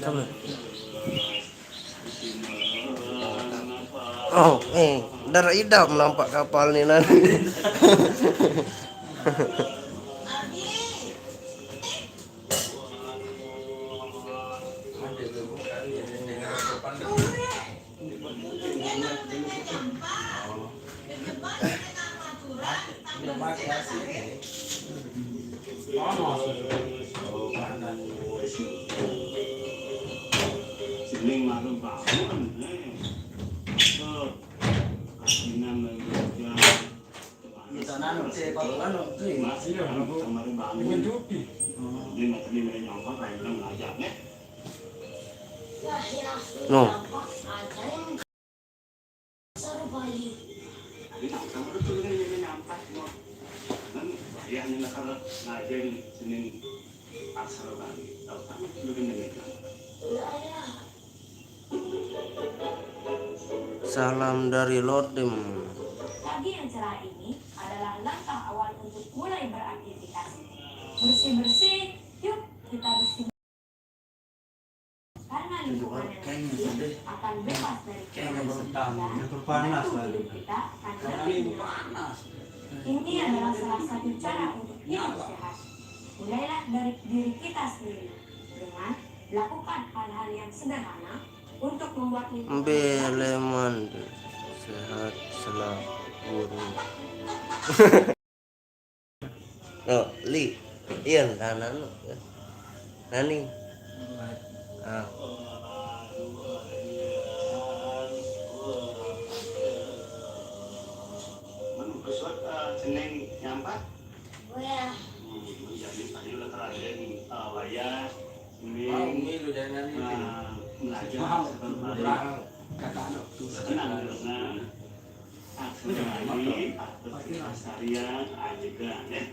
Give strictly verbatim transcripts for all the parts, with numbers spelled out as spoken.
Oh, eh, darah idam nampak kapal ni nanti. No. Salam dari Lodim. Pagi yang cerah ini adalah langkah awal untuk mulai beraktivitas. Bersih-bersih, yuk kita bersih. Karena lingkungan yang bersih akan bebas dari kayaknya baru tamu. Yang panas lagi. Hidup kita akan lebih nyaman. Ini adalah salah satu cara untuk hidup sehat. Mulailah dari diri kita sendiri dengan lakukan hal-hal yang sederhana untuk membuat lingkungan Beleman sehat selalu. Oh, Li. Iya, tanah lu. Nani? Ah. Mana kusut, eh, Senin nyampak? Oh ya. Hmm, jadi tadi udah terakhir, eh, wayah, Senin. Mau milu jangan itu. Nah, belajar. Mau, sebentar. Kata anak tuh. Tenang, tenang. Akses lagi, akses pelestarian, adegan, ya.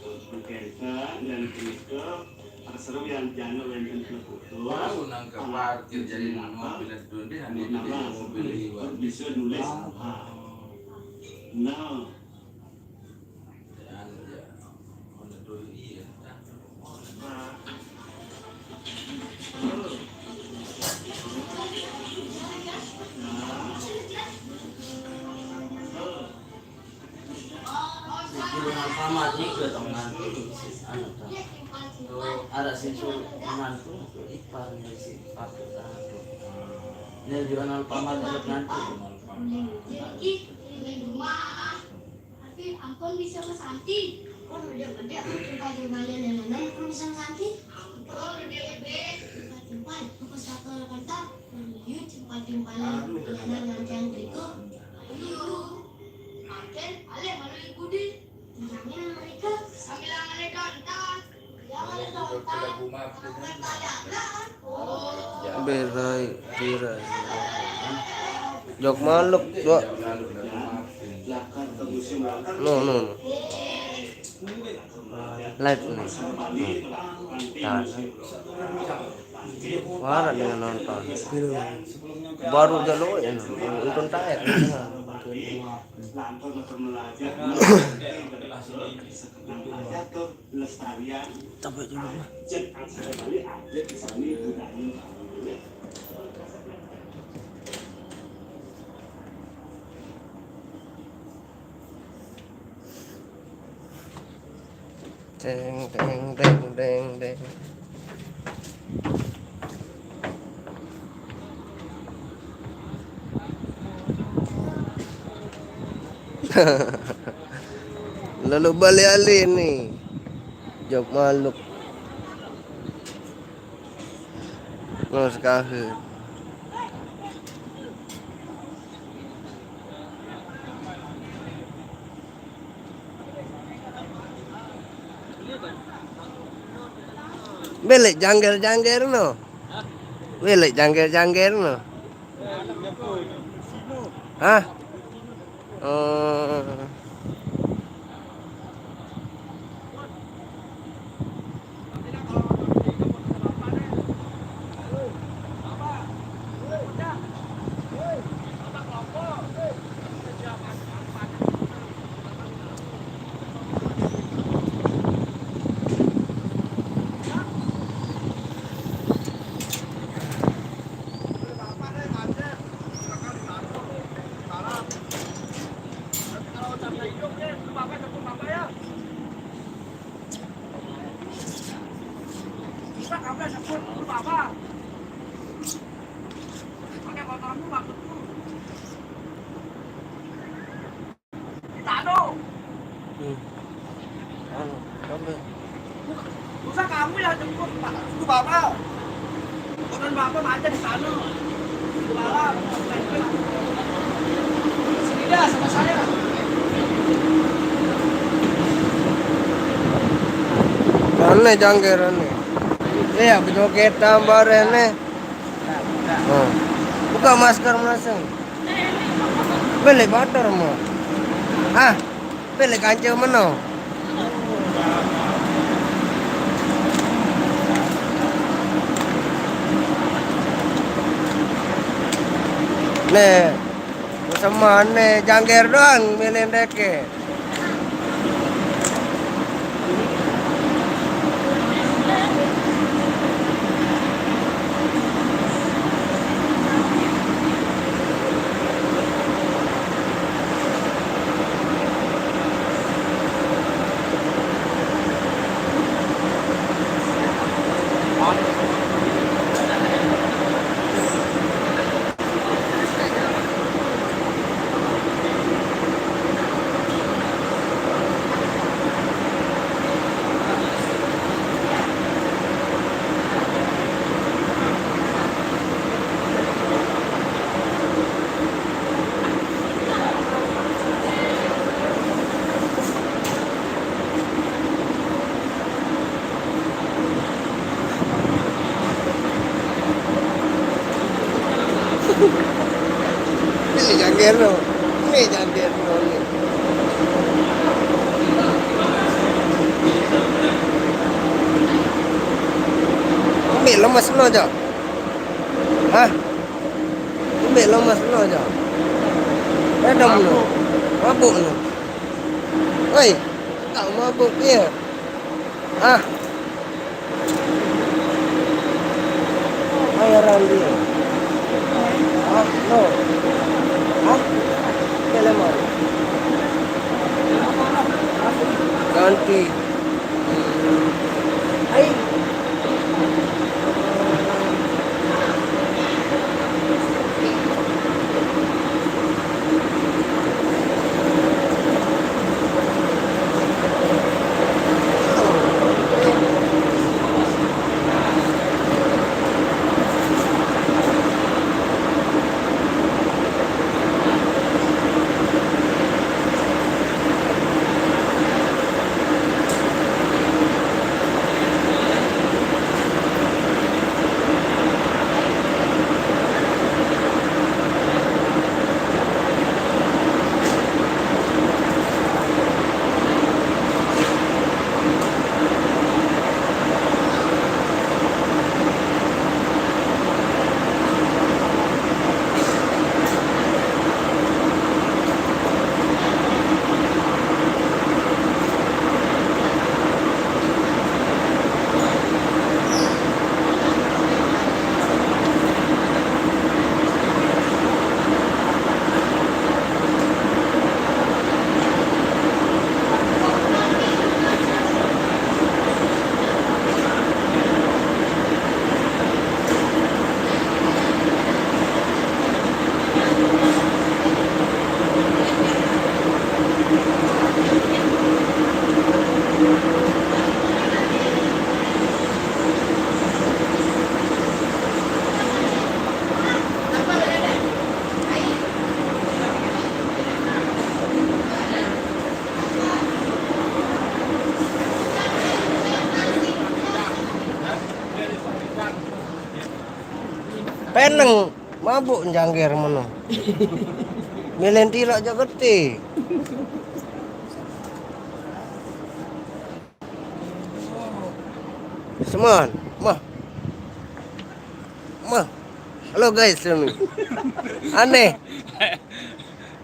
Untuk Kenton dan Kriko, akses yang jangan wenten putus. Baru nangka parkir jadi mobil itu, dia hanya jadi mobil liwat. Bisa nulis. No. Di Alfamart ni ke tong nanti, anu, tong. Ada sih tu menantu, ipar ni si pakai tu. Ni jual Alfamart ada nanti. Tapi ampun bisa ke Santi. Ampun udah gede, aku tempat jualan yang mana ampun bisa ke Santi. Ampun udah gede. Tempat tempat aku satu kata. Yuk tempat jualan yang mana yang berikut. Ayo. Makin alih malu ibu di. Jangan mereka. Sambil mereka entah. Berai, berai. Jok maluk, dua. No, no, no. Live nih. No. Tahan. Wara dengan nonton. Baru jalur ya, nonton taek. Capek juga gua. Deng, deng, deng, deng, deng. Lalu balik alih ni. Jok maluk. Ngos kahe. Belek jangger-jangger no. Belek jangger-jangger no. Hah? Oh. Hmm. Anu, coba. Susah kamu ya jemput, Pak. Itu Bapak. Bukan Bapak macet di sana. Di bawah. Sini dah sama saya. Aneh jangkir aneh. Iya, bejoget tambah aneh. Nah, buka masker masing. Beli motor mo. Ah, beli kanca meno. Nih, museman nih, jangger doang milih deke. Ini jangkir lo. Ini jangkir lo ni. Ambil lemas lo, Cok. Hah? Ambil lemas lo, Cok. Ada lo. Mabuk lo. Woi, kau mabuk dia. Ah. Bayaran dia. Ah, no. Ah, dia lemah. Ganti. Hai. Peneng, mabuk jangger meno. Milen tilok jok geti. Seman, mah. Mah. Halo guys, ini. Aneh.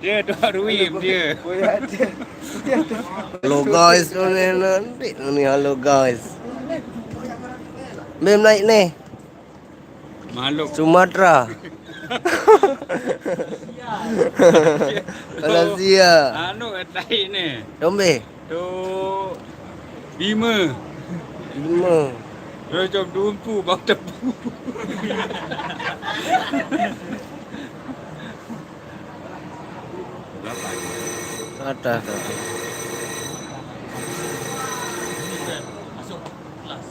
Dia tu Ruim dia. Halo guys, ini nanti ini halo guys. Mem naik nih. Makhluk. Sumatera. Malaysia. Anu, tai ni. Dombe. Tu Bima. Bima. Dia macam dumpu, bang tebu. Ada, ada. Masuk kelas.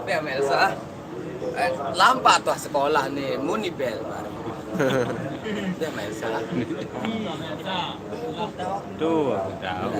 Dia Melsa. Eh, lambat tu sekolah ni, muni bel baru. Dia Melsa. Tu aku tahu.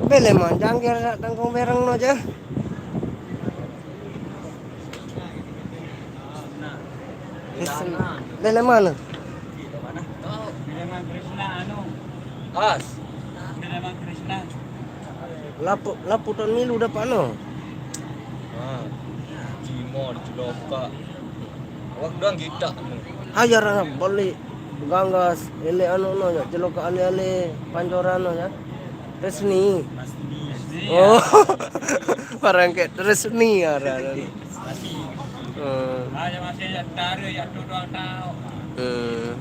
Bele man jangkir sak tangkung bereng no ja. Bele mana? As. Lapu, lapu ton milu dapat no. Ha. Cimo dicelokak. Awak doang gitak tu. Ajar anak balik ganggas, elek anu no ya, celokak ale-ale pancoran no ya. Resni. Resni. Oh. Barang kayak resni ya. Masih. Hmm. Aja masih ya taruh ya tu doang tahu. Hmm.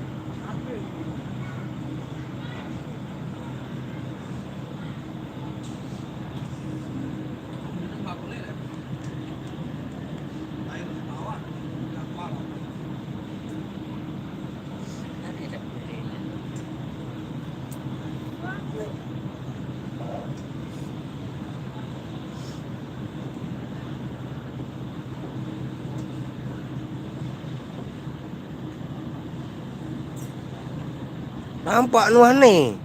Nampak nuan ni.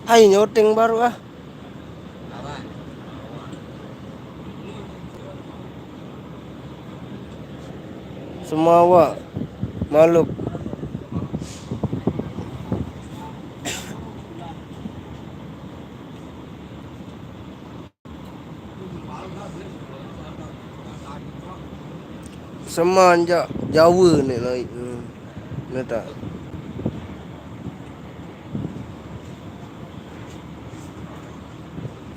Ai, nyuting baru ah. Semua awak makhluk. Semanjak Jawa ni naik. Hmm. Betul tak?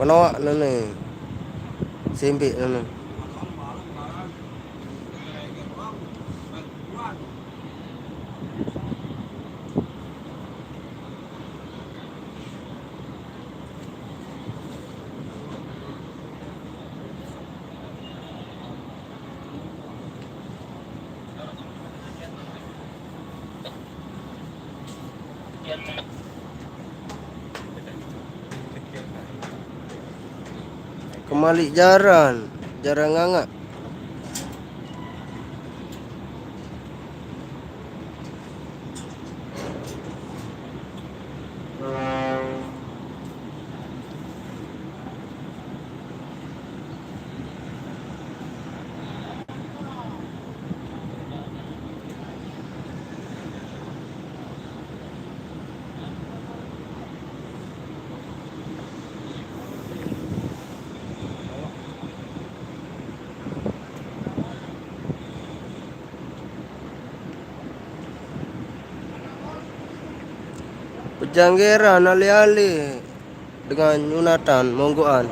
Penoak nene. Sempit nene. Kemalik jaran, jaran ngangak. Pejanggeran ale-ale dengan nyunatan monggoan.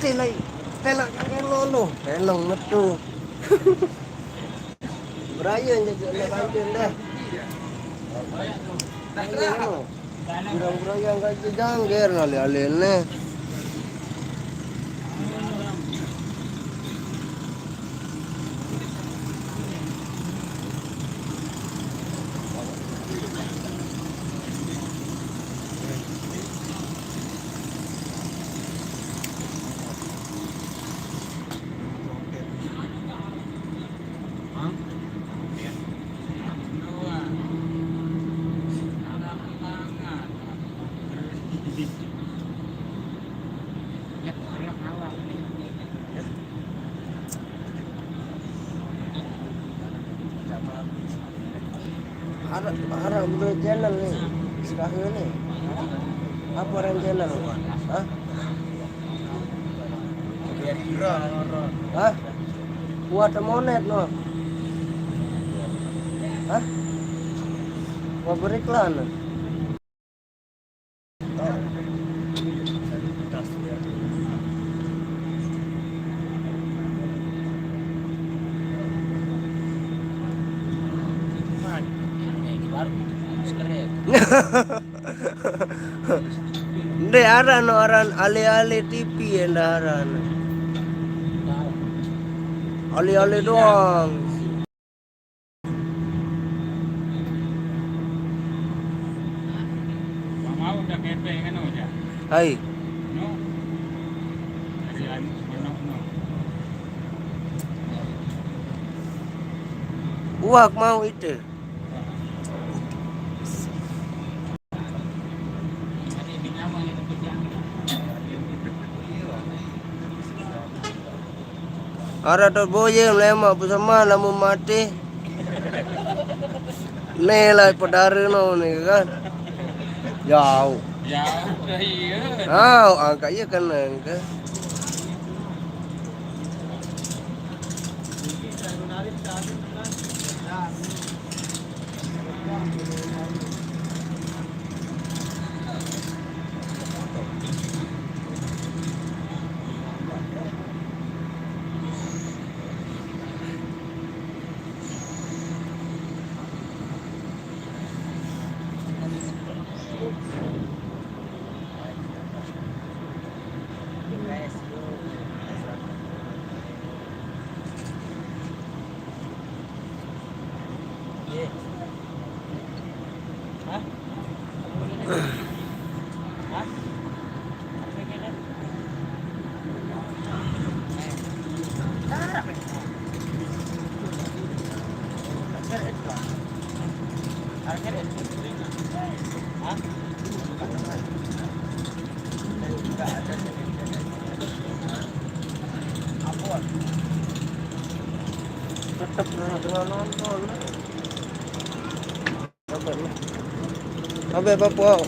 Telai, telai yang lolo, telong metu. Beraya je nak bantu dah. Beraya. Kurang beraya kat jangger alih-alih ni. Arah, arah buka channel ni. Sekarang ni. Apa orang channel? Hah? Hah? Kuat monet no. Hah? Kuat beriklan. Ndek aran no aran ale-ale T V ndak aran. Ale-ale doang. Hai. Uak mau itu. Arah tu boye melemak bersama lamun mati. Ni lah pedara no ni kan. Jauh. Jauh dah iya. Au, angkat iya kan angkat. Tetep nonton. Apa, apa, apa?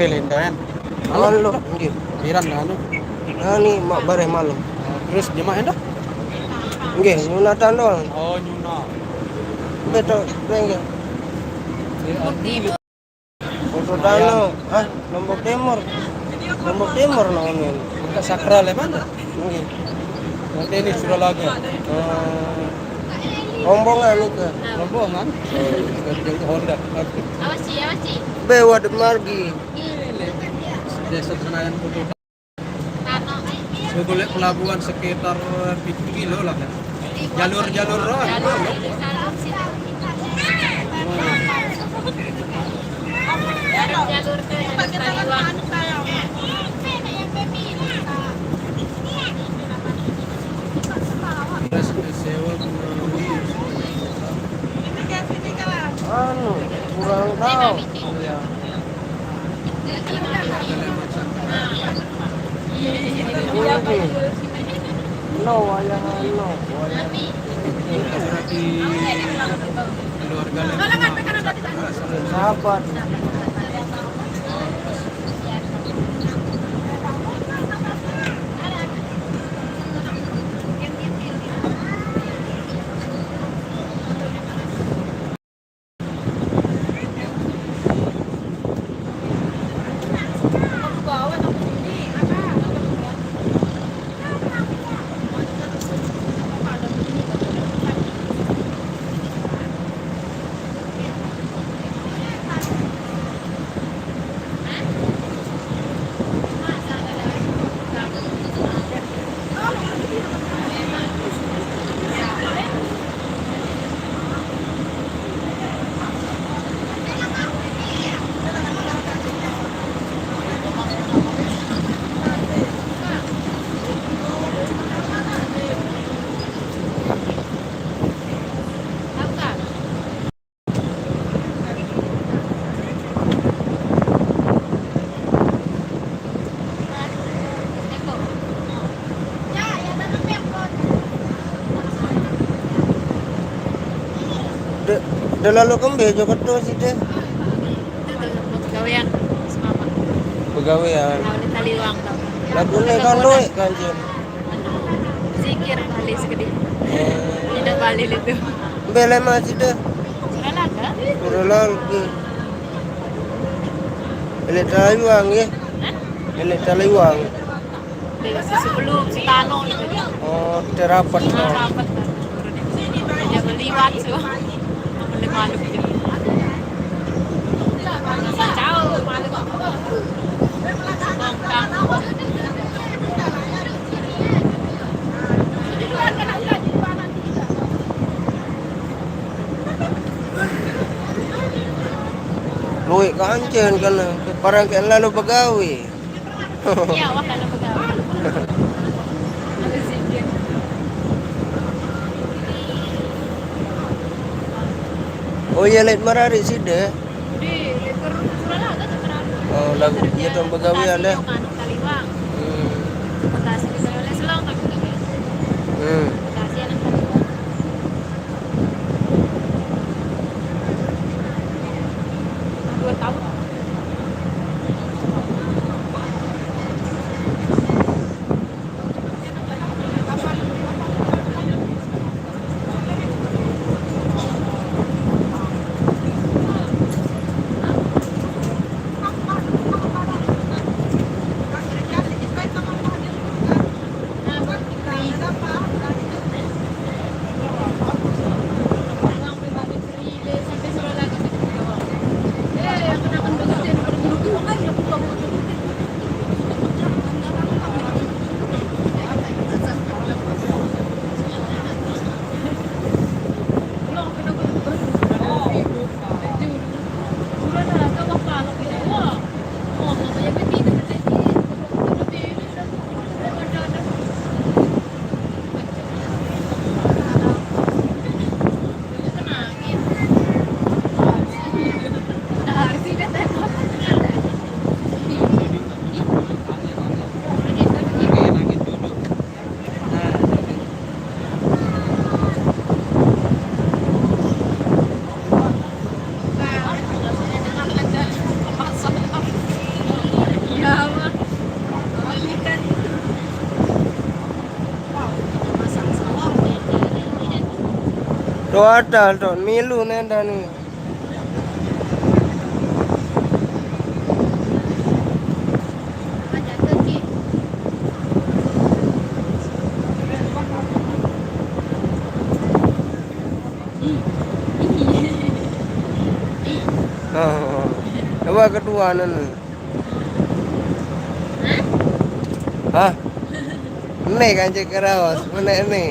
Lenda kan. Halo, nggih. Piran dah anu? Nah, ni mak bareh malam. Terus jemaah dah? Nggih, nyunatan doang. Oh, nyuna. Betul, nggih. Foto Tano, ah, Lombok Timur. Lombok Timur no ini. Enggak sakral ya mana? Nggih. Nanti ini Suralaga. Eh, rombongan itu. Rombongan? Honda. Awas, Ci, awas, Ci. Bewa de margi. Desa Senayan Kutu. Saya golek pelabuhan sekitar pitu kilo lah kan. Jalur-jalur doang. Terus sewa kurang lebih. Anu, kurang tahu. Iya. No, wayah no, wayah. Sahabat. De, de lalu kembe jok ketu sih deh. Itu tuh, buat gawean sama. Pegawean. Nah, udah tali uang tuh. Lagu ini kan duit kan, Jun? Zikir Bali segede. Oh. Lidah Bali itu. Bele masih deh. Kurang ada? Kurang lagi. Ini tali uang ya? Hah? Ini tali uang. Dari si sebelum, si Tano itu. Oh, terapat. Ah, rapat. Dia meliwat tuh. Boleh malu gitu. Jauh, malu. Bongkar. Luwih kancen kan, barang kayak lalu begawe. Iya, wah, kalau begawe. Oh iya, let merari sih deh. Di, di Suralaya tuh merari. Oh, lagu dia tuh begawe ada. Taliwang. Hmm. Bekasi, Suralaya, Selong, tapi. Hmm. Bekasi anak Taliwang. Dua tahun. Total, to milu nenda ni. Oh, apa kedua nana? Hah? Ini kan cek kerawas, mana ini?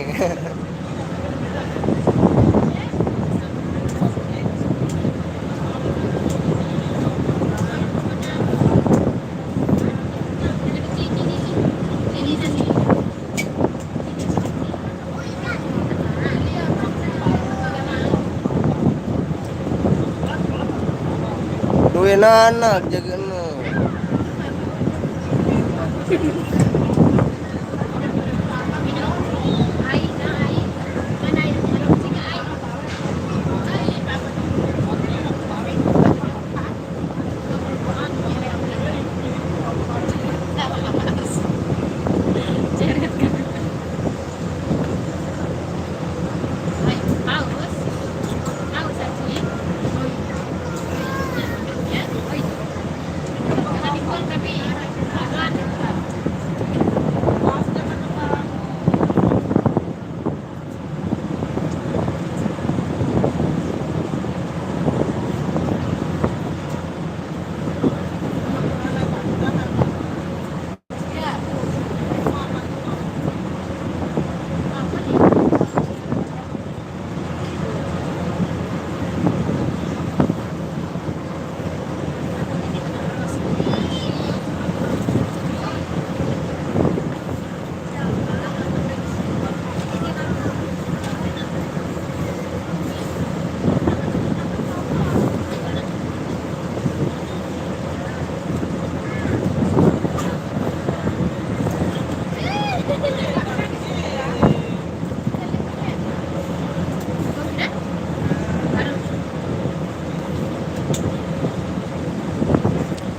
Duwe anak jagane.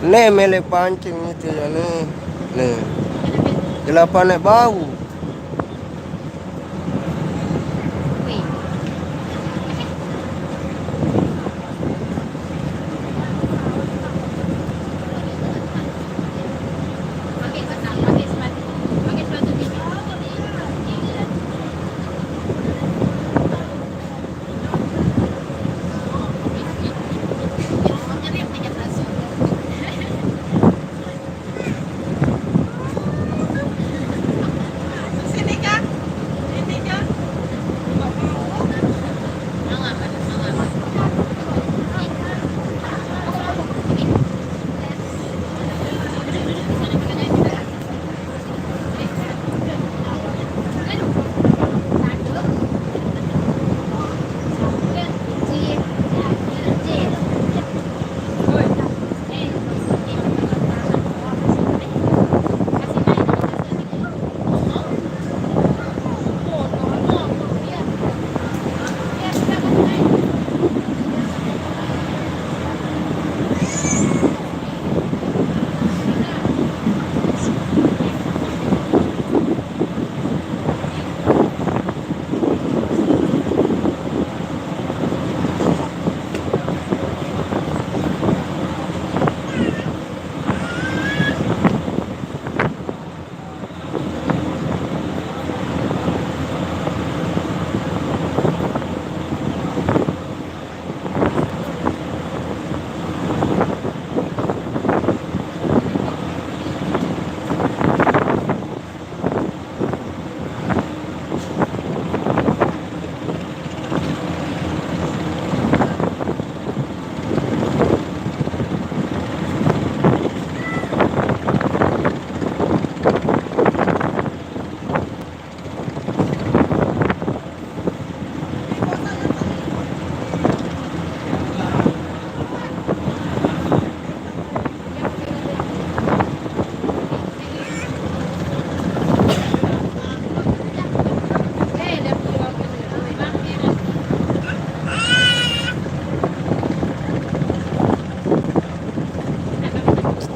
Nih, mele pancing itu ya, nih. Nih. Gelapan nek bau.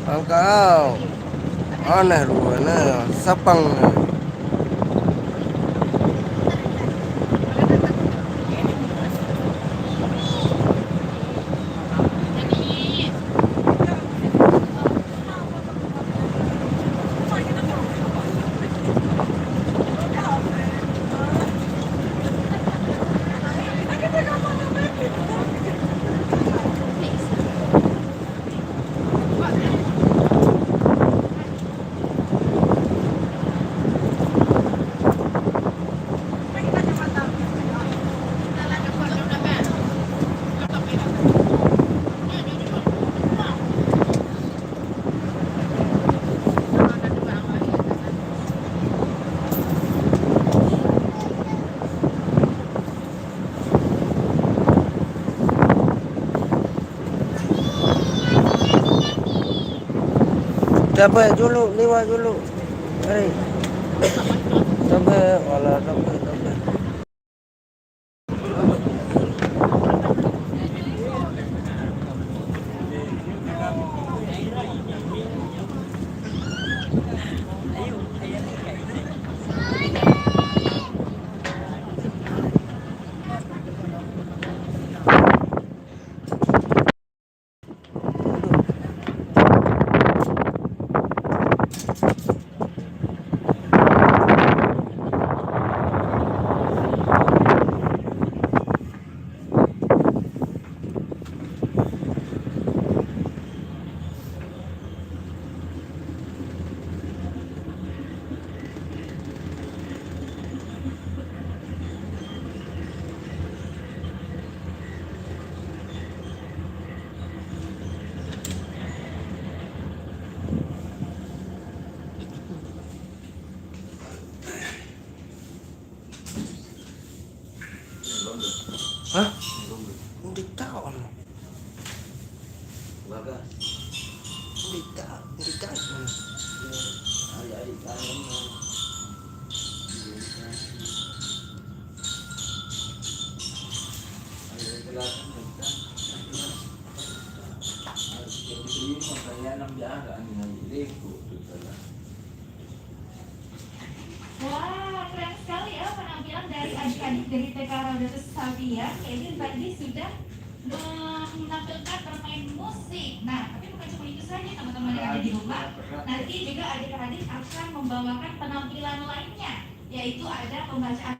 Angkau. Aneh ruana, sapang. Siapa dulu, lewat dulu. Mari. Sampai, wala sampai, sampai. Hah? Udah tahu. Bagas. Udah tahu, udah tahu. Hari-hari kangen. Hari-hari kelasan kita. Harus jadi terima, kaya nang biasa, ini lingkup tu salah. Wah, keren sekali ya penampilan dari adik-adik dari T K Raudatus Sapiya. Ini tadi sudah menampilkan bermain musik. Nah, tapi bukan cuma itu saja, teman-teman yang ada di rumah. Nanti juga adik-adik akan membawakan penampilan lainnya, yaitu ada pembacaan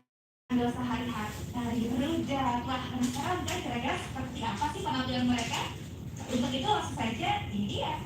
doa sehari-hari. Ruda, wah, penasaran kan kira-kira seperti apa sih penampilan mereka? Untuk itu langsung saja, ini dia.